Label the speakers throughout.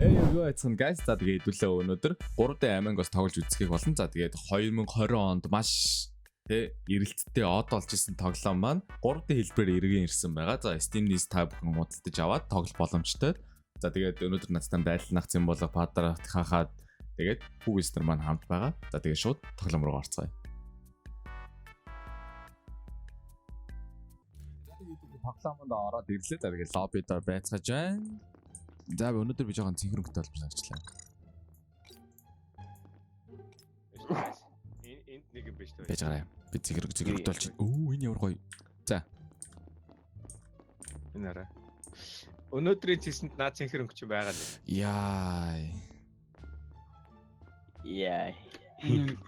Speaker 1: Эй юу айцхан guys, за тэгээ хэдүүлээ өнөөдөр 3D Among Us тоглож үзэхийг болно. За тэгээд 2020 онд маш тэ эрэлттэй од болж исэн тоглоом маань 3D хэлбэрээр эргэн ирсэн байгаа. За Steam-нээс та бүхэн худалдаж аваад тоглох боломжтой. За тэгээд өнөөдөр надтай дайлнах Зэмболго Падрах хахаад тэгээд хүүгээс нар маань хамт байгаа. За тэгээд шууд тоглоом руу орцгоё. Тоглоомонд ороод ирлээ. За тэгээд лобби дээр байцгааж байна. За өнөөдөр би жоохон цэнхэр өнгөтэй болж санагчлаа.
Speaker 2: Энд нэг юм биш үү?
Speaker 1: Байж гараа. Би цэнхэр өнгөтэй болж байна. Өө энэ ямар гоё. За.
Speaker 2: Энэ арай. Өнөөдрийн цэсэнд наад цэнхэр өнгө чинь байгаа л.
Speaker 1: Яа.
Speaker 3: Яа.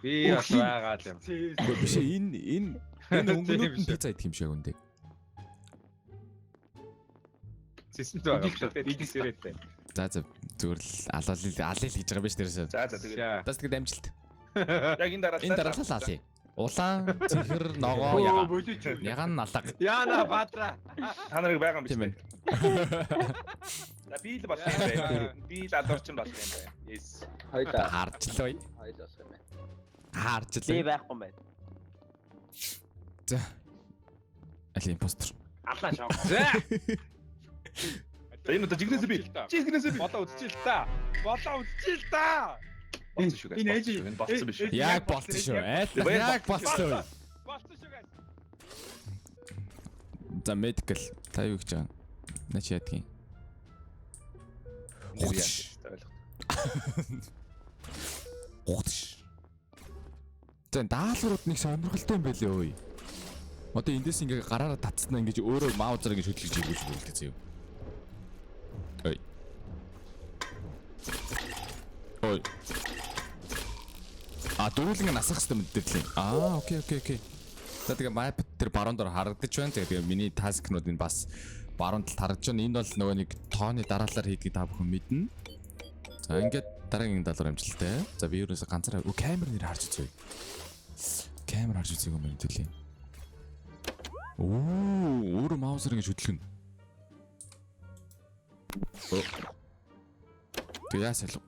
Speaker 2: Би бас байгаа л юм.
Speaker 1: Үгүй биш ээ, энэ энэ өнгөнүүд нь пицца идэх юм шиг үндэ.
Speaker 2: Цэсэнд байгаа юм шүү. Тэгээд сэрээтэй.
Speaker 1: За за зүгээр л алал алил хийж байгаа биш дээрээс.
Speaker 4: За за тэгээд
Speaker 1: За тэгээд амжилт.
Speaker 4: яг энэ дараалал
Speaker 1: Энэ дараалал алъя. Улаан, цэнхэр, ногоо, ягаан. Ягаан нь алга.
Speaker 2: Яна Бадра.
Speaker 4: Та нарыг байгаа юм биш
Speaker 1: Тийм
Speaker 4: үү?
Speaker 1: ээ.
Speaker 4: За би л болох юм байна. Би л алуурчин болох юм байна.
Speaker 2: Yes.
Speaker 3: Хоёлаа.
Speaker 1: Харчлаа.
Speaker 3: Хоёлаа болох юм байна.
Speaker 1: Харчлаа.
Speaker 3: Би байхгүй юм байна.
Speaker 1: За. Аль импостер.
Speaker 2: Аллаа шоо. За.
Speaker 4: За энэ одоо жигнэсээ би. Жигнэсээ би.
Speaker 2: Болоо үзчихэл та. Болоо үзчихэл та.
Speaker 4: Болцсон шүү guys.
Speaker 2: Энэ ээж-
Speaker 4: Энэ болцсон биш.
Speaker 1: Яг болцсон шүү. Айл яг болцсон.
Speaker 2: Болцсон шүү guys.
Speaker 1: За medical та юу гэж байгаа? Наа чи яадгийн.
Speaker 4: Ойлгох.
Speaker 1: Гутш. За энэ даалгаврууд нэг сонирхолтой юм байлээ өө. Одоо эндээс ингээ гараараа татснаа ингэж өөрөө маузер ингэ хөдөлгөж иргүүлж үлдээ зөө. Ой. Ой. А дөрвөлнг насах хэвээр мэддэрлээ. Аа окей окей окей. За тэгээ map тэр баруун дор харагдаж байна. Тэгээ миний task-нууд энэ бас баруун талд харагдаж байна. Энэ бол нөгөө нэг тооны дараалалаар хийдгийг та бүхэн мэднэ. За ингээд дараагийн даалгавар амжилттай. За би ерөөсө ганцаараа өө камер нэр харж үзье. Камер харж үзье юм байна төлөө. Оо өөрөө маусаар ингэж хөдөлгөнө. Тэг яасан л.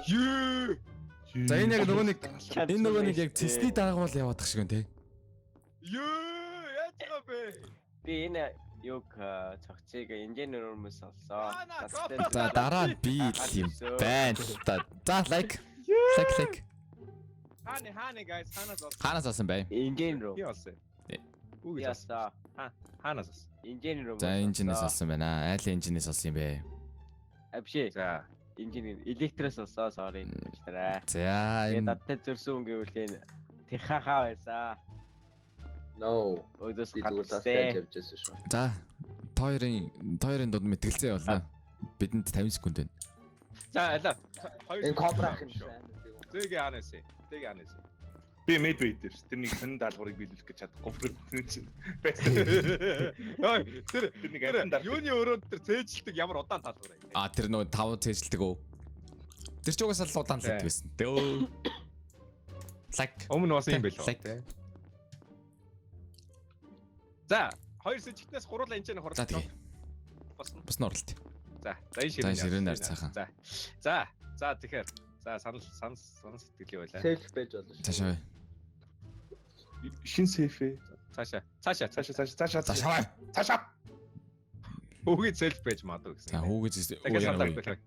Speaker 2: Юу.
Speaker 1: За энэ яг нөгөө нэг энэ нөгөө нэг яг цэсний дараагуул яваадах шиг байна те.
Speaker 2: Юу яаж байгаа бэ?
Speaker 3: Би энэ юг цогцыг инженер хүмүүс олсон.
Speaker 1: За дараа нь би л юм байна л та. За лайк. Лайк лайк.
Speaker 2: Хааны хааны guys хаанаас олсон?
Speaker 1: Хаанаас олсон бэ?
Speaker 3: Инженер рүү.
Speaker 2: Би олсон. Үгүй олсон.
Speaker 3: Ясаа.
Speaker 2: Хаанаас олсон?
Speaker 3: Инженер рүү.
Speaker 1: За инженээс олсон байна. Айл инженээс олсон юм бэ.
Speaker 3: А биш ээ.
Speaker 2: За.
Speaker 3: Инженер электроос олсон. Sorry. Уучлаарай.
Speaker 1: За
Speaker 3: Тэгээд
Speaker 1: энэ
Speaker 3: надтай зөрсөн хүн гэвэл энэ Тэхахаа байсан.
Speaker 5: No.
Speaker 3: Өөдөөс
Speaker 5: Би зүгээр
Speaker 3: гарсан.
Speaker 5: тастай явж байсан шүү.
Speaker 1: за та хоёрын дунд мэтгэлцээ явуулаа. Бидэнд 50 секунд байна.
Speaker 2: За алаа. Хоёр
Speaker 5: Энэ кобра ах юм шиг.
Speaker 2: Зэгэ хаанаас? Зэгэ хаанаас?
Speaker 4: Би медвей дээр ш. Тэр нэг сонин даалгаврыг биелүүлэх гэж чадахгүй. Тэр чинь байсан.
Speaker 2: Ой тэр
Speaker 4: Тэр нэг амтан даалгавар.
Speaker 2: юуны өрөөнд тэр цээжилдэг ямар удаан талбар юм.
Speaker 1: А тэр нөгөө 5 цээжилдэг үү? Тэр ч угаасаа л удаан л
Speaker 2: Тий.
Speaker 1: байсан. Дөө. Лайк.
Speaker 2: Өмнө бас юм байлоо.
Speaker 1: Лайк.
Speaker 2: За, хоёр сэжигтнээс гурлаа энэ ч нэг
Speaker 1: За
Speaker 2: хурлаа.
Speaker 1: тэгээ.
Speaker 2: Босно.
Speaker 1: Бас нь оролт.
Speaker 2: За, за энэ
Speaker 1: За,
Speaker 2: ширээн.
Speaker 1: энэ ширээн арцаахан.
Speaker 2: За. За, за тэгэхээр за санал санал санал сэтгэлээ байлаа.
Speaker 5: Сейф байж болно шүү.
Speaker 1: Цаашаа.
Speaker 4: Шин сейф ээ.
Speaker 2: Цаашаа. Цаашаа.
Speaker 4: Цаашаа цаашаа цаашаа
Speaker 1: Цаашаа.
Speaker 4: Цаашаа.
Speaker 2: Хүүгийн селф байж магадгүй гэсэн.
Speaker 1: За хүүгээс
Speaker 2: Дахиад санал байлаа.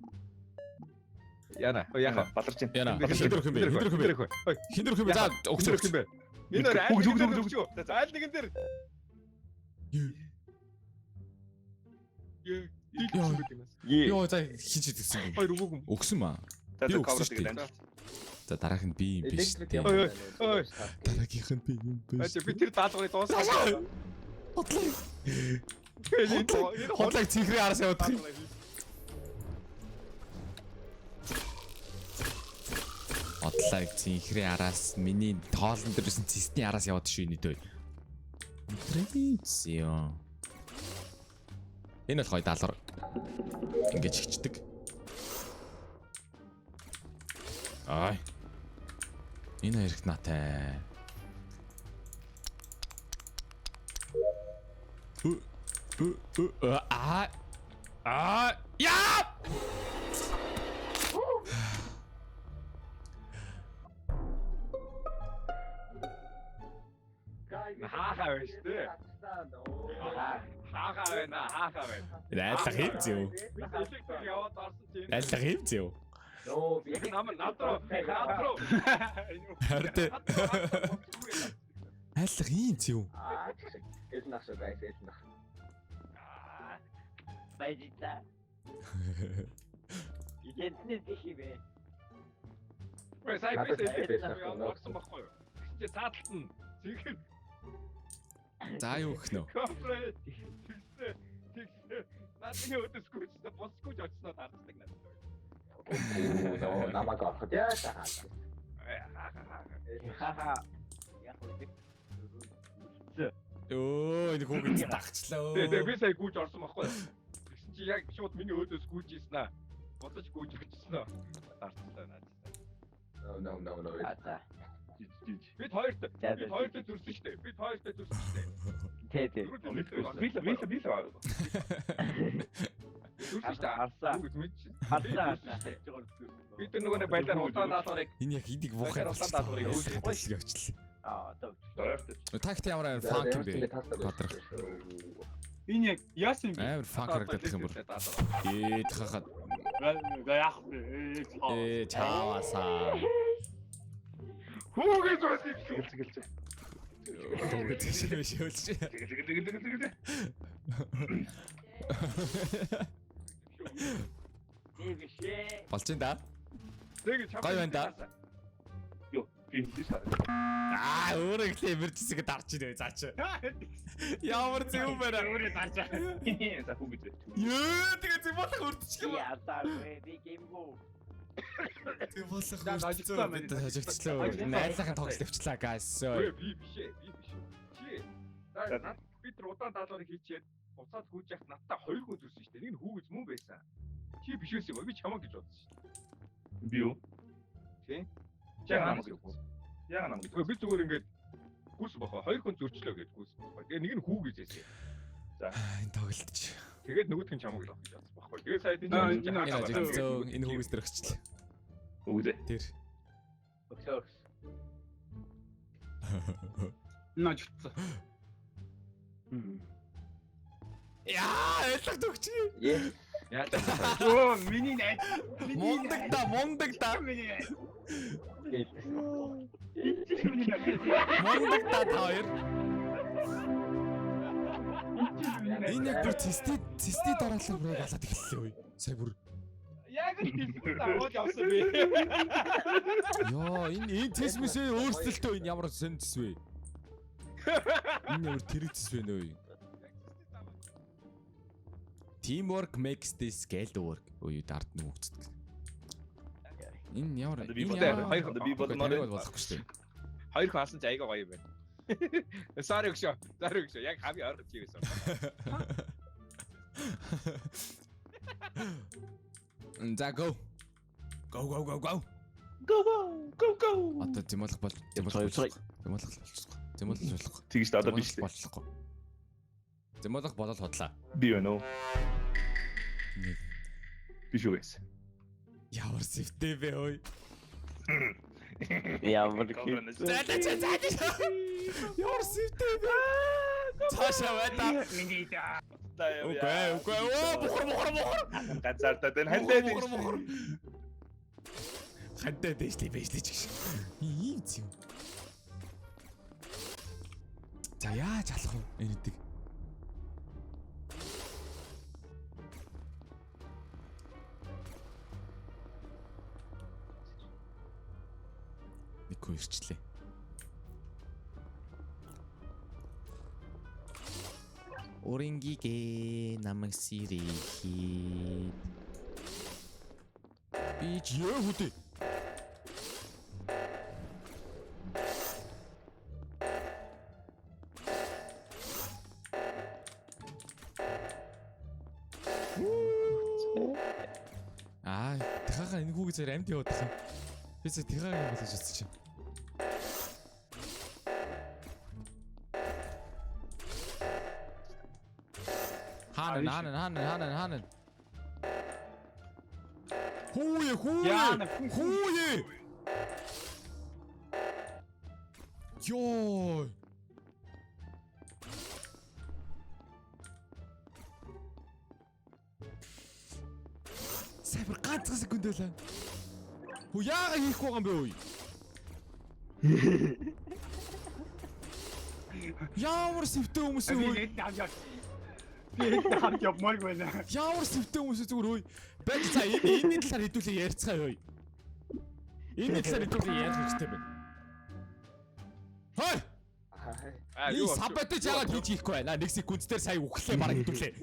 Speaker 2: Яна, ой яха.
Speaker 4: Баларч байна.
Speaker 1: Яна. Хин дөрөх юм бэ? Хин дөрөх юм бэ?
Speaker 2: Ой,
Speaker 1: Хин дөрөх юм бэ? За өгч
Speaker 2: хин дөрөх юм бэ? Энэ өөр айл
Speaker 4: Үгүй,
Speaker 2: нэгэн дээр
Speaker 4: үгүй,
Speaker 2: өгч үү? Айл нэгэн дээр. Ее, дийлсэн гэдэг юм.
Speaker 1: Йоо за хин ч идэгсэн юм.
Speaker 2: Хоёр өгөөгүй.
Speaker 1: Өгсөн маа.
Speaker 4: За
Speaker 1: Би
Speaker 4: за
Speaker 1: өгсөн
Speaker 4: кобра
Speaker 1: шүү
Speaker 4: тэгээд
Speaker 1: дээ.
Speaker 4: амжилт.
Speaker 1: За дараах нь би юм биш
Speaker 5: Электрик
Speaker 1: үү?
Speaker 5: ямар
Speaker 2: Ой, ой.
Speaker 1: Дараагийнх нь би юм биш.
Speaker 2: Ачаа би тэр даалгаврыг дуусгах.
Speaker 1: Хотлоо.
Speaker 2: Энэ
Speaker 1: Хотлог цэнхрийн араас яваад юм. Одлайг цэнхрийн араас миний тоолон дээр байсан цэсний араас яваад шүү энэ дөө. Трэнц ёо. Энэ бол гоё даалгавар. Ингэж хичдэг. Ай. Энэ хэрэг наатай. А а яа.
Speaker 2: Хаахаа байна.
Speaker 1: Айлах юм зөө.
Speaker 2: Би электрик яваад орсон чи.
Speaker 1: Айлах юм зөө.
Speaker 5: No, би
Speaker 2: Нам над руу над руу.
Speaker 1: Харин тэ. Айлах юм зөө.
Speaker 5: Аа. Эл нах шүү guys, эл нах.
Speaker 3: Баяжта. Игэдний тийх бэ.
Speaker 2: Үгүй сая би
Speaker 5: Надад
Speaker 2: электрик
Speaker 5: байсан.
Speaker 2: яваад орсон байхгүй юу? Тэгсэн чи цааталт нь зинхэр
Speaker 1: За юу гэх нөө?
Speaker 2: компред тэгсэн тэгсэн. Надны өдөөс гүйцсэн бус гүйж очсноо дарцдаг надад.
Speaker 5: No, намайг ороход яа таа.
Speaker 3: Хаха. Яг үү.
Speaker 1: Өө энэ хүүхэд дагчлаа.
Speaker 2: Тэгээ би сая гүйж орсон байхгүй юу? Тэгсэн чи яг шууд миний өөдөөс гүйж ийсэн аа. Бодож гүйж очсноо. Дарцлаа надад.
Speaker 5: No, no, no, no.
Speaker 3: А за.
Speaker 4: Жиж.
Speaker 2: Бид хоёрт
Speaker 3: За,
Speaker 2: бид
Speaker 3: за.
Speaker 2: хоёрт зөрсөн шүү дээ. Бид хоёрт зөрсөн шүү дээ.
Speaker 3: Тэ тэ.
Speaker 4: Би л би л би л
Speaker 2: Зөрсөн шүү дээ.
Speaker 3: Харсаа.
Speaker 2: Юу гэж мэдчих.
Speaker 3: Харсаа.
Speaker 2: Бид нар нөгөө нэг байлаар удаан даалгаврыг
Speaker 1: Энэ яг эдийг буухай
Speaker 2: Удаан даалгаврыг
Speaker 1: болчихлоо. Явчлаа.
Speaker 3: Аа одоо.
Speaker 4: Дойртой.
Speaker 1: Такт ямар амар фанк юм бэ? Бадрах.
Speaker 6: Энэ яг яасан юм бэ?
Speaker 1: Амар фанк харагдах юм бүр. Ээ тахахад.
Speaker 6: Яах вэ?
Speaker 1: Ээ чаавасаа.
Speaker 2: Хүүгээ зурсан юм шүү.
Speaker 4: Гэлж гэлж.
Speaker 1: Хүүгээ тийш биш өөлж.
Speaker 4: Гэлж гэлж гэлж гэлж.
Speaker 3: Би биш ээ.
Speaker 1: Болж ин да.
Speaker 2: Тэгээ чам.
Speaker 1: Гоё байна да.
Speaker 4: Йоо, би тийш.
Speaker 1: Аа өөрөө ихлэ emergency-г дарж ийн заа чи. Ямар зөв байна.
Speaker 6: Өөрөө дарж байгаа.
Speaker 4: За хүүгээ.
Speaker 1: Йоо тэгээ зөв болох өртчих
Speaker 3: Би
Speaker 1: юм.
Speaker 3: алдаагүй. Би геймгүй.
Speaker 1: Зөв болох
Speaker 6: За, хожигдсон
Speaker 1: өртсөн.
Speaker 6: байна.
Speaker 1: Хожигдчлаа.
Speaker 6: Хожигдсон.
Speaker 1: Найлахын тоглолт явчлаа guys.
Speaker 2: Үгүй би биш ээ. Би биш. Чи. За над бид нар удаан даалгаврыг хийчихэд буцаад гүйж яхад надтай хоёр хүн зөрсөн шүү дээ. Нэг нь хүүгэж мөн байсан. Чи биш байсан юм уу? Би чамаа гэж бодсон шүү дээ.
Speaker 4: Би юу?
Speaker 2: Тий.
Speaker 4: Чи намайг юу? Яа намайг.
Speaker 2: Үгүй би зүгээр ингээд гүйсэн бохоо. Хоёр хүн зөрчлөө гэж гүйсэн бохоо. Тэгээ нэг нь хүүгэж байсан.
Speaker 1: Энэ тоглолт чи.
Speaker 2: Тэгээд нөгөөх нь чамаг л авах гэж бодсон бохоо. Тэгээ сая тийм
Speaker 6: Аа,
Speaker 2: чинь
Speaker 6: энэ
Speaker 1: Энэ хожигдсон. Энэ хүүгээс дээр өгчлээ.
Speaker 4: Хүүгээ.
Speaker 1: Тэр.
Speaker 3: Өгсөө өгс.
Speaker 6: Энэ ажигдсан.
Speaker 1: Яа, ойлгох төгч.
Speaker 5: Yes.
Speaker 2: Яаж
Speaker 6: Өө, миний найз.
Speaker 1: Мундаг да, мундаг да.
Speaker 6: Миний найз.
Speaker 5: Миний найз.
Speaker 1: Мундаг да та хоёр. Энэ яг бүр цэстэй дараалал бүр яг алаад эхэллээ үе. Сая бүр.
Speaker 6: Яг л тийсгүй дагуулж явсан би.
Speaker 1: Йоо, энэ цэс мэсээ өөрсдөлтөө энэ ямар сонь цэс вэ? Энэ ямар тэрэг цэс вэ нөө? Teamwork makes this scale work. Ой, дард нь хөгцдөг. Энэ ямар
Speaker 4: Би
Speaker 1: энэ
Speaker 4: бол
Speaker 1: ямар
Speaker 4: хоёр би болмоор
Speaker 1: тэрэг бол болохгүй шүү дээ.
Speaker 2: Хоёр хүн алсан ч айгаа гоё юм байна. Sorry өгшөө. Sorry өгшөө. Яг хамгийн ойрхон чи байсан.
Speaker 1: За go. Go go go go.
Speaker 4: Go go go go.
Speaker 1: Одоо зэмлэх бол зэмлэх болчих. Зэмлэх болчих. Зэмлэх болох.
Speaker 4: Тэгэж л одоо биш
Speaker 1: Зэмлэх
Speaker 4: үү?
Speaker 1: болохгүй. Зэмлэх болол худлаа.
Speaker 4: Би байна уу?
Speaker 1: Нэг
Speaker 4: Би шүү гэсэн.
Speaker 1: Ямар сэвтэй бэ ой.
Speaker 3: Ямар
Speaker 1: Зайлаа чи зайлаа. Ямар сэвтэй бэ? Цаашаа байта.
Speaker 6: Миний да.
Speaker 1: Үгүй үгүй. Оо бухар бухар бухар.
Speaker 4: Газар та энэ хандаа
Speaker 1: Бухар бухар. Хандаа дэжлээ бэжлээ ч гэж. Ийм зү. За яаж алах вэ энэ дэг? Нэг хүн ирчлээ. Орингигэ намайг сирэхий. Би ч юу хөдөө. Аа, тэхаага энэ хүүгээ зэрэг амьд яваад байгаа юм. Би зөв тэхаага юм болж утсан чинь. Хаана хаана хаана хаана хаана. Хүүе хүүе.
Speaker 6: Яана,
Speaker 1: Хүүе. Йоо. Сая бүр ганцхан секунд байлаа. Хөө яагаад хийхгүй байгаа юм бэ ой? Ямар сэвтэй хүмүүс
Speaker 6: Би
Speaker 1: вэ?
Speaker 6: хэд хамж яв. Би хэд хамж явмааргүй байна.
Speaker 1: Ямар сэвтэй хүмүүс вэ зүгээр ой. Байж за энэ энэний талаар хэдүүлээ ярьцгаая ой. Энэний талаар хэдүүлээ ярих хэрэгтэй байна. Хой!
Speaker 2: Аа
Speaker 1: Энэ саботаж яагаад хийж хийхгүй байна? Нэг секунд дээр сая үхлээ бараг хэдүүлээ.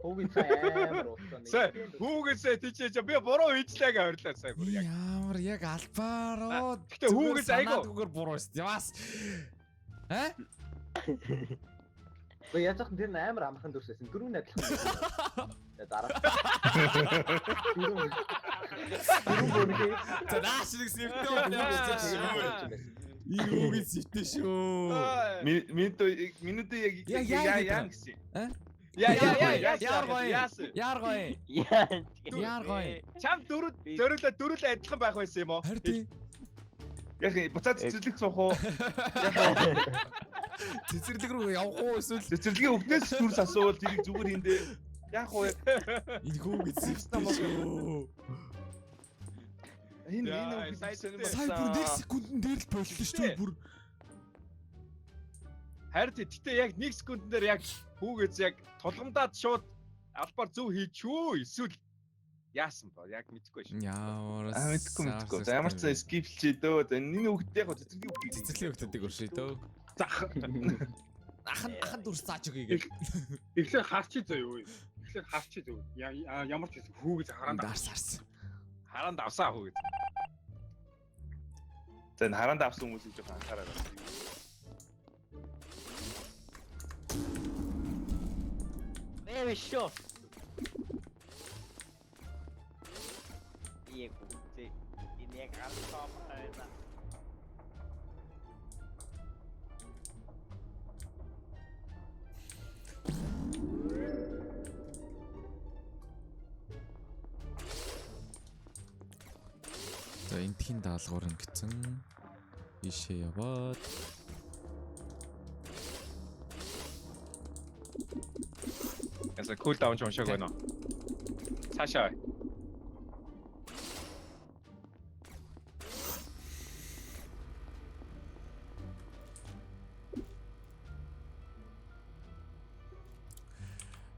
Speaker 5: Хүүгийн цай амар утсан.
Speaker 2: Сая хүүгээсээ тийчээ би буруу хийжлээ гэж ойрлоо сая бүр яг.
Speaker 1: Ямар яг албаароо.
Speaker 2: Гэтэ хүүгээс айгүй.
Speaker 1: Санаадгүйгээр буруу шүү дээ. Бас. Аа?
Speaker 5: Гэхдээ яаж яхан тэр нь амар амархан дүрс байсан. Дөрөв нь адилхан. Тэгээ дараа. Дөрөв. Дөрөв бүрхий.
Speaker 1: За нааш нэг сэвтэй болж шүү. Энэ хүүгийн сэвтэй шүү.
Speaker 4: Минут яг
Speaker 1: Яг яа
Speaker 4: яа
Speaker 1: гэдэг
Speaker 4: яа
Speaker 1: юм?
Speaker 4: гэсэн.
Speaker 2: Яа яа яа
Speaker 1: Яар
Speaker 2: яа
Speaker 1: гоё.
Speaker 2: яасан.
Speaker 1: Яар гоё.
Speaker 3: Яа.
Speaker 1: Яар гоё.
Speaker 2: Чам дөрөв зориулаа дөрүлээ адилхан байх байсан юм уу?
Speaker 1: Харин тий.
Speaker 4: Яг буцаад цэцэрлэг суух уу?
Speaker 1: Цэцэрлэг рүү явах уу эсвэл
Speaker 4: Цэцэрлэгийн өвднөөс дүрс асуувал тэрийг зүгээр хиндэ. Яг уу
Speaker 1: энэ хүүгийн сэвтэй шүү.
Speaker 4: энэ
Speaker 2: Яа,
Speaker 4: энэ
Speaker 2: сая
Speaker 4: өвдсөн юм
Speaker 1: Сая бүр нэг секундэд дээр л боллоо шүү дээ бүр.
Speaker 2: Харин тий гэтээ яг 1 секундэн дээр яг хүүгээс яг тулгамдаад шууд албаар зөв хийчихүү эсвэл яасан ба яг мэдэхгүй шүү.
Speaker 1: Ямар
Speaker 4: Аа мэдгүй мэдгүй. За ямар ч зай скиплчээ дөө. За энэ өвгд яг цэцэрлэгийн өвгд.
Speaker 1: цэцэрлэгийн өвгөдийг өршөө дөө.
Speaker 6: За
Speaker 1: Ахан ахан дүрс зааж өгье гэж.
Speaker 6: эхлээд харчи заяа юу. Эхлээд харчи зөө. Ямар ч байсан хүүгээс хараанд
Speaker 1: Дарс арс.
Speaker 2: Хараанд авсаа хүүгээс.
Speaker 4: За энэ хараанд авсан хүмүүсийг жоохон анхаараа.
Speaker 3: Бэ шүү. Яг үгүй. Энэ яг алхам байна.
Speaker 1: За энтхийн даалгавар ингэсэн. Ийшээ яваад.
Speaker 2: Яса кул даун ч уншааг байна уу? Цаашаа.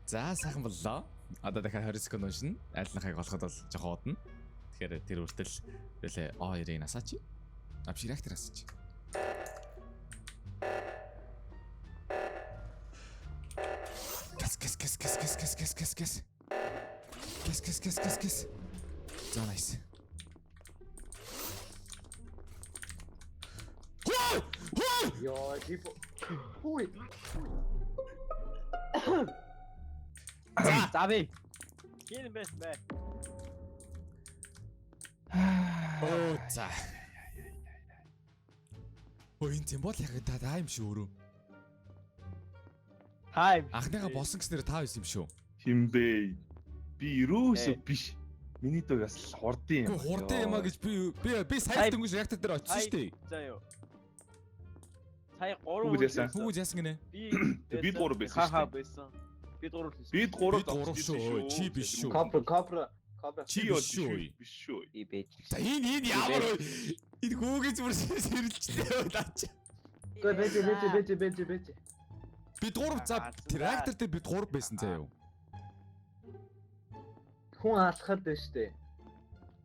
Speaker 1: За сайхан боллоо. Одоо дахиад 20 секунд уншина. Айлнахыг олоход бол жоохон одно. Тэгэхээр тэр хүртэл хэлээ О2-ыг насаач. Авши реактор асаач. Кас кас кас кас кас кас кас кас кас. Кас кас кас кас кас. За nice. Хой! Хой!
Speaker 5: Йоо, би хүй.
Speaker 3: За би. Хин бэ бэ?
Speaker 1: Оо за. Өө энэ зэмбол яг та таа юм шүү өөрөө.
Speaker 3: Хай.
Speaker 1: Анхныхаа болсон гэснээр та байсан юм шүү.
Speaker 4: Химбэ. Би ерөөсөө биш. Миний дог бас л хурдан юм.
Speaker 1: Үгүй хурдан юм а гэж би би би сая дөнгөж реактор дээр очсон шүү дээ.
Speaker 3: За юу. Сая 3
Speaker 4: Хүүгүүд яасан?
Speaker 1: Хүүгүүд яасан гинэ?
Speaker 3: Би
Speaker 4: Бид гурав байсан
Speaker 3: Ха ха
Speaker 4: шүү дээ.
Speaker 3: байсан. Бид гурав л байсан.
Speaker 4: Бид гурав
Speaker 1: Бид гурав шүү. Чи биш шүү.
Speaker 5: Кобра, кобра, кобра.
Speaker 1: Чи
Speaker 4: Чи бол
Speaker 1: биш шүү.
Speaker 4: биш шүү.
Speaker 3: Би бэж.
Speaker 1: За энэ энэ ямар вэ? Энэ хүүгээс бүр сэрэлжлээ лаач.
Speaker 5: Гүй бэж бэж бэж бэж бэж.
Speaker 1: Бид гурав за реактор дээр бид гурав байсан заяа юу?
Speaker 5: Хүн алхахад байна штэ.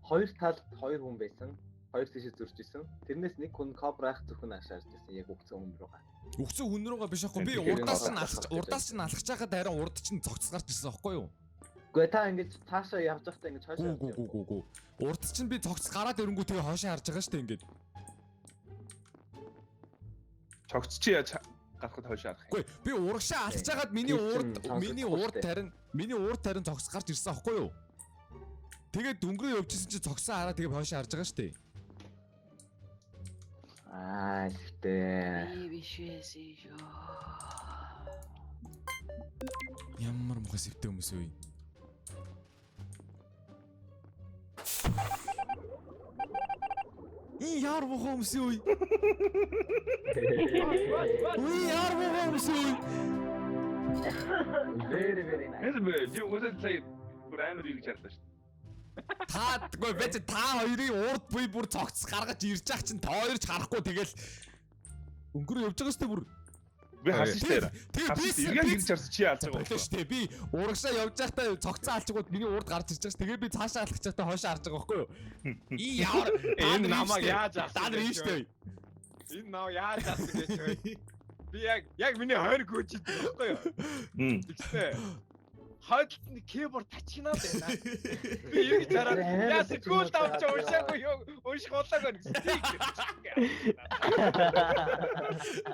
Speaker 5: Хоёр талд хоёр хүн байсан. Хоёр тийшээ зурж исэн. Тэрнээс нэг хүн кобра ах зөвхөн ашаарч исэн яг үгцэн хүн рүүгээ.
Speaker 1: Үхсэн хүн рүүгээ биш аахгүй би
Speaker 5: Тэгэхээр
Speaker 1: урдаас
Speaker 5: энэ
Speaker 1: нь алхаж урдаас нь алхаж байхад харин урд чинь цогц гарч ирсэн аахгүй юу?
Speaker 5: Гүй та ингэж цаашаа явж байхдаа ингэж хойшоо.
Speaker 1: Гүү гүү гүү гүү. Урд чинь би цогц гараад ирэнгүү тэгээ хойшоо харж байгаа шүү дээ ингээд.
Speaker 4: Цогц чи яаж гарахад хойш харах юм.
Speaker 1: Үгүй би урагшаа алхаж байгаад миний
Speaker 5: Тэр чинь
Speaker 1: урд миний
Speaker 5: сонсогдохгүй
Speaker 1: урд
Speaker 5: шүү дээ.
Speaker 1: тарин миний урд тарин цогц гарч ирсэн аахгүй юу? Тэгээд дөнгөрөө явжсэн чинь цогцсон хараа тэгээ хойшоо харж байгаа шүү дээ.
Speaker 5: Аа, ихтэй.
Speaker 3: Би биш байсан шүү.
Speaker 1: Ямар муухай сэвтэй хүмүүс вэ? Энэ ямар муухай хүмүүс вэ? Үгүй ямар муухай хүмүүс вэ?
Speaker 5: Very very nice.
Speaker 4: Яасан бэ? Чи угаасаа сая бүр бүр амар эргэж харлаа шүү.
Speaker 1: Та үгүй бэ чи та хоёрын урд буй бүр цогц гаргаж ирж байгаа чинь та хоёр ч харахгүй тэгэл өнгөрөө явж байгаа шүү дээ бүр.
Speaker 4: Би харсан шүү дээ.
Speaker 1: Тэгээ
Speaker 4: Харсан
Speaker 1: би
Speaker 4: шүү дээ. Эргэж эргэж харсан чи алж байгаа
Speaker 1: Болоо шүү дээ. Би урагшаа явж байхдаа цогцоо алчгууд миний урд гарч ирж байгаа шүү. Тэгээ би цаашаа алхаж байхдаа хойшоо харж байгаа байхгүй юу? И ямар
Speaker 2: Энэ намайг яаж авсан?
Speaker 1: Та нар юм шүү дээ.
Speaker 2: Энэ намайг яаж авсан гэж вэ? Би яг миний хойно гүйж идэв байхгүй юу?
Speaker 4: Хм.
Speaker 2: Тэгсэн. Хойдолд нь keyboard тачигнаад байна. Би эргэж хараад яа секунд авч уншаагүй юу? Унших болоогүй гэсэн.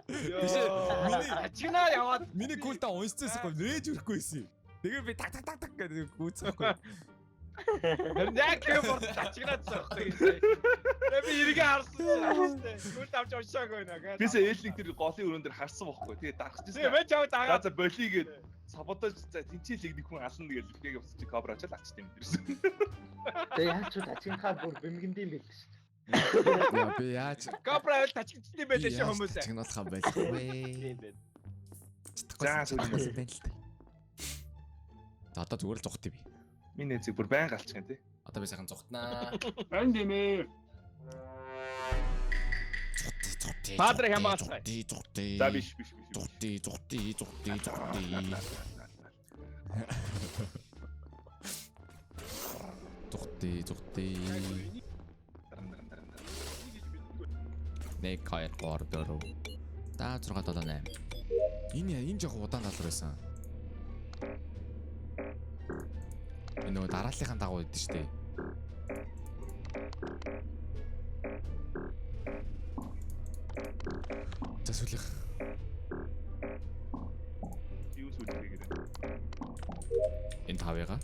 Speaker 1: Биш ээ, миний
Speaker 2: тачигнаа яваад
Speaker 1: миний култа уншчихсан байхгүй нээж өрөхгүй байсан юм. Тэгээ би так так так так гэдэг гүйцсэн байхгүй.
Speaker 2: Харин яг keyboard тачигнаадсан байхгүй юу? Тэгээ би эргээ харсан чинь секунд авч уншаагүй нэ гэдэг.
Speaker 4: Би сая ээлник тэр голын өрөөн дээр харсан байхгүй. Тэгээ дарахчихсан.
Speaker 2: Тэгээ мэн чамд
Speaker 4: За
Speaker 2: дагаад
Speaker 4: за болигээд саботаж за тэнцээлэг нэг хүн ална гэж лүхийг явсан чи кобра ачаал алчт юм дэрсэн.
Speaker 5: Тэгээ яаж ч тачигнахаа бүр бэмгэндийн бэл шүү дээ.
Speaker 1: Яа би яаж
Speaker 2: Кобра ойл тачигдсан юм байлаа шүү хүмүүс.
Speaker 1: Чигнуулах юм байлгүй.
Speaker 3: Тийм байна.
Speaker 1: Чадахгүй.
Speaker 4: За, сүүлийн
Speaker 1: юм байна л та. За одоо зүгээр л зугтъя би.
Speaker 4: Миний нэзэг бүр байн галчих юм тий.
Speaker 1: Одоо би сайхан зугтнаа.
Speaker 6: Байн тийм ээ.
Speaker 1: Зугтъя зугтъя.
Speaker 2: Патрик хамгаалцгаая.
Speaker 1: Зугтъя зугтъя.
Speaker 4: За биш биш биш.
Speaker 1: Зугтъя зугтъя зугтъя зугтъя. Зугтъя зугтъя. 1 2 3 4 5 6 7 8. Энэ жоохон удаан даалгавар байсан. Энэ нөгөө дарааллынхаа дагуу идэв штэ. За сүүлийнх.
Speaker 4: Юу сүүлэх хийгээд.
Speaker 1: Энэ тавыгаа.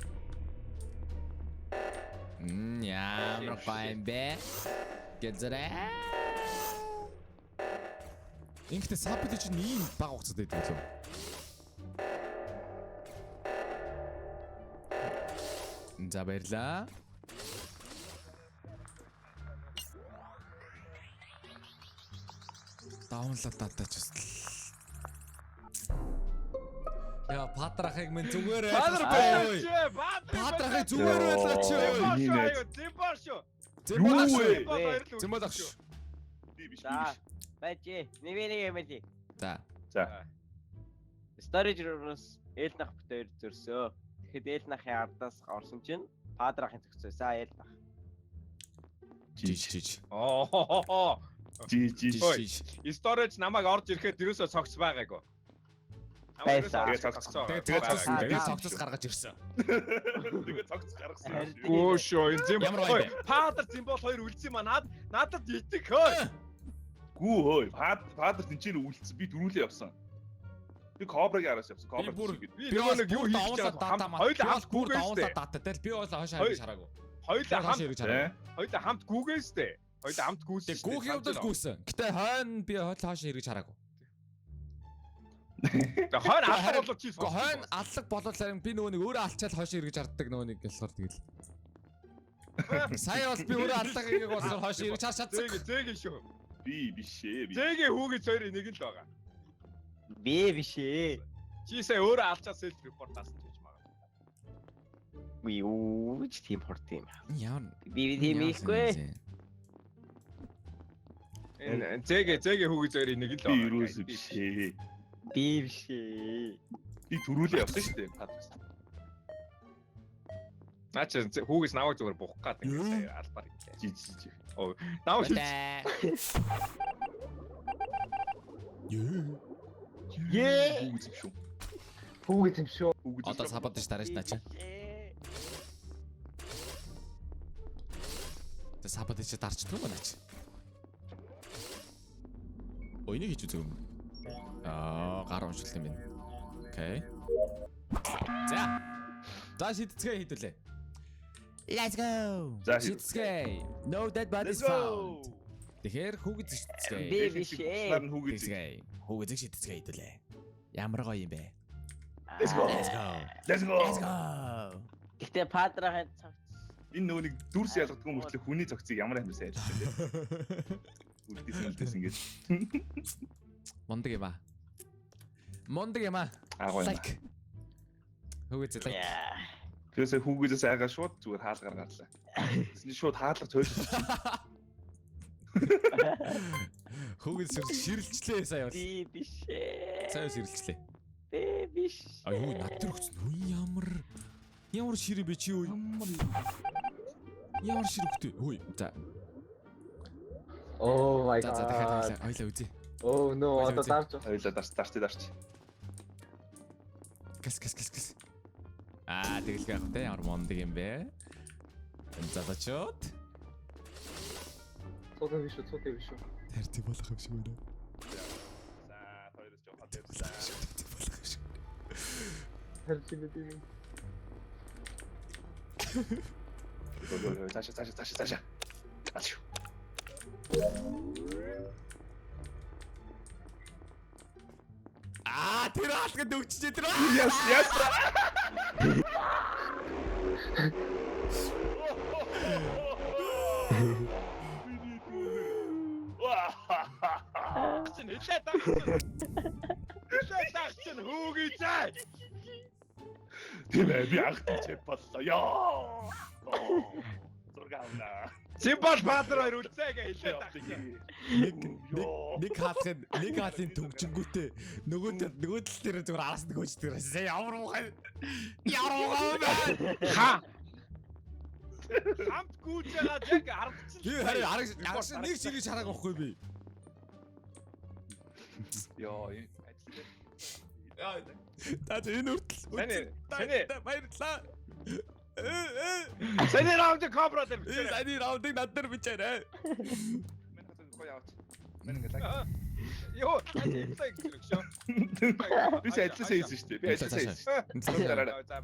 Speaker 1: Ямар гоё юм бэ? Гэзэрэ. Ингэхдээ сабд чинь ийм бага хугацаад байдаг лөө. За баярлаа. Даунлоод датаач бас. Яа, Патрахыг минь зүгээр
Speaker 2: Патр
Speaker 1: байлгаач.
Speaker 2: байлаач.
Speaker 1: Патрахыг зүгээр байлгаач.
Speaker 4: Миний найз.
Speaker 2: Зимбар шүү.
Speaker 1: Зэмбол
Speaker 4: Юу вэ?
Speaker 1: шүү. Зэмбол ах шүү.
Speaker 4: Би биш би
Speaker 3: За
Speaker 4: биш.
Speaker 3: байж. Нэг нэг юм хэлье.
Speaker 1: За.
Speaker 4: За.
Speaker 3: Storage room-аас ээлнах бит хоёр зөрсөө. Тэгэхэд ээлнахын ардаас орсон чинь Падрахын зөгцөө. За ээлнах.
Speaker 1: Жиж жиж.
Speaker 2: Оо.
Speaker 4: Жи жи.
Speaker 1: Жиж
Speaker 2: Ой.
Speaker 1: жиж.
Speaker 2: Storage намайг орж ирэхэд ерөөсөө цогц байгаагүй.
Speaker 3: Байсан.
Speaker 4: Тэгээ цогц.
Speaker 1: Тэгээ
Speaker 4: Тэгээ
Speaker 1: цогцос
Speaker 3: цогц.
Speaker 1: тэгээ цогцос гаргаж ирсэн.
Speaker 4: Тэгээ цогц гаргасан.
Speaker 3: Харин
Speaker 2: Гөө шүү. Энэ зимбол
Speaker 1: Ямар гоё юм бэ?
Speaker 2: Паатар зимбол хоёр үлдсэн маа над надад идэх хөө.
Speaker 4: Гүү хөөе. Паадр тэнцэн үлдсэн. Би дөрүүлээ явсан. Би кобрагийн араас явсан. Кобра
Speaker 1: Би бүр-
Speaker 4: гэдэг.
Speaker 2: Би
Speaker 1: Би бол
Speaker 2: нөгөө нэг юу
Speaker 1: бүр
Speaker 2: хийж
Speaker 1: давуулаад
Speaker 2: байгаа
Speaker 1: дата мат.
Speaker 2: Хоёулаа
Speaker 1: Би
Speaker 2: хамт
Speaker 1: бол бүр
Speaker 2: гүгээс
Speaker 1: давуулаад
Speaker 2: дээ.
Speaker 1: дата тэл би бол хойш
Speaker 2: Хоёр-
Speaker 1: харж хараагүй.
Speaker 2: Хоёулаа
Speaker 1: Хойш
Speaker 2: хамт
Speaker 1: эргэж хараагүй.
Speaker 2: хоёулаа хамт гүгээс дээ. Хоёулаа хамт гүйсэн.
Speaker 1: Тэгээ гүүх явдал гүйсэн. Гэтэ хойно би хойл хойш эргэж хараагүй.
Speaker 2: Тэгээ хойно алга болов чи
Speaker 1: Гэхдээ хойно аллаг болол харин би нөгөө нэг өөрөө алчаал хойш эргэж харддаг нөгөө нэг болохоор тэгэл. Сая бол би өөрөө аллаг хийгээг болохоор хойш эргэж харж чадсан.
Speaker 2: Зээг зээг шүү.
Speaker 4: Би биш ээ. Би.
Speaker 2: Зээгийн хүүгийн цойрын нэг л байгаа.
Speaker 3: Би биш ээ.
Speaker 2: Чи сая өөрөө алчаа селф репорт даасан ч гэж магадгүй.
Speaker 3: Би юу ч тийм хурд юм.
Speaker 1: Ямар
Speaker 3: Би тийм хийхгүй.
Speaker 2: Энэ зээгээ зээгийн хүүгийн цойрын нэг л
Speaker 4: Би
Speaker 2: байгаа.
Speaker 4: юусоо биш ээ.
Speaker 3: Би биш ээ.
Speaker 4: Би төрүүлээ явсан шүү дээ. Падраас.
Speaker 2: Наа чи хүүгээс намайг зүгээр бухах гад ингэ сая албаар ингэ.
Speaker 4: Жи жи жи.
Speaker 2: Намайг хийж
Speaker 3: Ее.
Speaker 4: Хүүгээс юм шүү.
Speaker 5: Хүүгээ юм шүү.
Speaker 4: Хүүгээс.
Speaker 1: Одоо саботаж дарааш наа чи. Тэ саботаж дарчдаг юм байна чи. Ой энийг хийж үзээгүй юм. Аа гар уншилт юм байна. Окей. За. За шидцгээ хийдүүлээ. Let's go.
Speaker 4: За,
Speaker 1: шидцгээ. No dead bodies
Speaker 4: Let's go.
Speaker 1: found. Тэгэхээр хүүгэд шидцгээ.
Speaker 3: Би биш ээ.
Speaker 4: Нар нь хүүгээс.
Speaker 1: Шидцгээ. Хүүгэд шидцгээ хийдүүлээ. Ямар гоё юм бэ?
Speaker 4: Let's go.
Speaker 1: Let's go.
Speaker 4: Let's go.
Speaker 1: Let's go.
Speaker 3: Гэхдээ Падрахын цогц.
Speaker 4: Энэ нөгөө нэг дүрс ялгадгүй мөртлөө хүний цогцыг ямар амар сайн ярьсан бэ? Үлдээсэн үлдээсэн гэж.
Speaker 1: Мундаг юм аа. Мундаг юм аа.
Speaker 4: Аа гоё.
Speaker 1: Like. Хүүгэд like.
Speaker 3: Яа.
Speaker 4: Тэрээсээ хүүгээс айгаа шууд зүгээр хаалгаар гарлаа. Тэсний шууд хаалга цойлсон чинь.
Speaker 1: Хүүгээс ширэлчлээ сая бол.
Speaker 3: Би биш ээ.
Speaker 1: Сая ширэлчлээ.
Speaker 3: Би биш.
Speaker 1: А юу над дээр өгсөн. Үн ямар шир юм бэ чи юу? Ямар шир өгтөө. Хөөе. За.
Speaker 5: Oh my
Speaker 1: За за дахиад
Speaker 5: god.
Speaker 1: хоёлаа хоёлаа үзье.
Speaker 5: Oh no,
Speaker 1: Хоёлаа
Speaker 5: одоо
Speaker 1: үзье.
Speaker 5: дарж байна.
Speaker 4: Хоёлаа дарч дарч дарч.
Speaker 1: Гас гас гас гас. Аа тэгэлгүй яах вэ? Ямар мундаг юм бэ? Залуучууд.
Speaker 5: Цуудан биш үү, цуудан биш үү.
Speaker 1: Тарти болох юм шиг байна.
Speaker 4: За хоёроос жоо тавьсан.
Speaker 1: Тарти болох юм шиг.
Speaker 5: Харин тийм үү.
Speaker 4: Йоо цаашаа цаашаа цаашаа цаашаа. Алш.
Speaker 1: Аа тэр хаалганд өгчжээ тэр.
Speaker 4: Яс яс.
Speaker 2: Чин хилээ дагчин. Хилээ дагчин хүүгий зай.
Speaker 4: Тийм ээ би анх тийч боллоо. Йоо. Зураг авнаа.
Speaker 2: Симбал Баатар хоёр үлцээ гэ хилээ дагчин.
Speaker 1: Нэг нэг хаалгын нэг хаалын төгжингүүтээ нөгөө нөгөө тал дээр зүгээр араас нь гүйждэг. Ямар муухай. Ямар муухай юм бэ?
Speaker 2: Ха. Хамт гүйж байгаа яг ардчил.
Speaker 1: Би харин араг нэг ширийг шарааг байхгүй би.
Speaker 4: Йоо энэ
Speaker 1: Та энэ хүртэл.
Speaker 2: Таны
Speaker 1: Баярлалаа.
Speaker 2: Саний раунд кобра дээр
Speaker 1: Энэ
Speaker 2: бичээрэй.
Speaker 1: саяны раундыг над дээр бичээрэй.
Speaker 4: Мэн хацаа гоё аваач. Мэн ингэ лаг.
Speaker 2: Йоо, ажиллаа гэж өгшөө.
Speaker 4: Би ч ажилласаа хийсэн шүү дээ. Би ажилласаа хийсэн шүү дээ. Дараарай.
Speaker 2: За.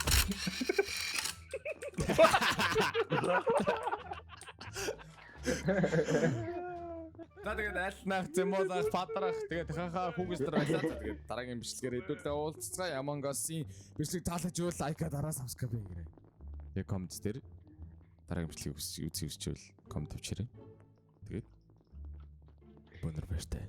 Speaker 1: За тэгээд айлтнах, зэмолах, падрах тэгээд хахаа хүүгээс дээр байлаа. За тэгээд дараагийн бичлэгээр хэдүүлээ уулзцгаая. Among Us-ийн бичлэг таалаж ивэл лайка дараа subscribe хийгээрэй. Тэгээд коммент дээр дараагийн бичлэгийг үзье үзчихвэл коммент тавьчихаарай. Тэгээд бонор баяртай.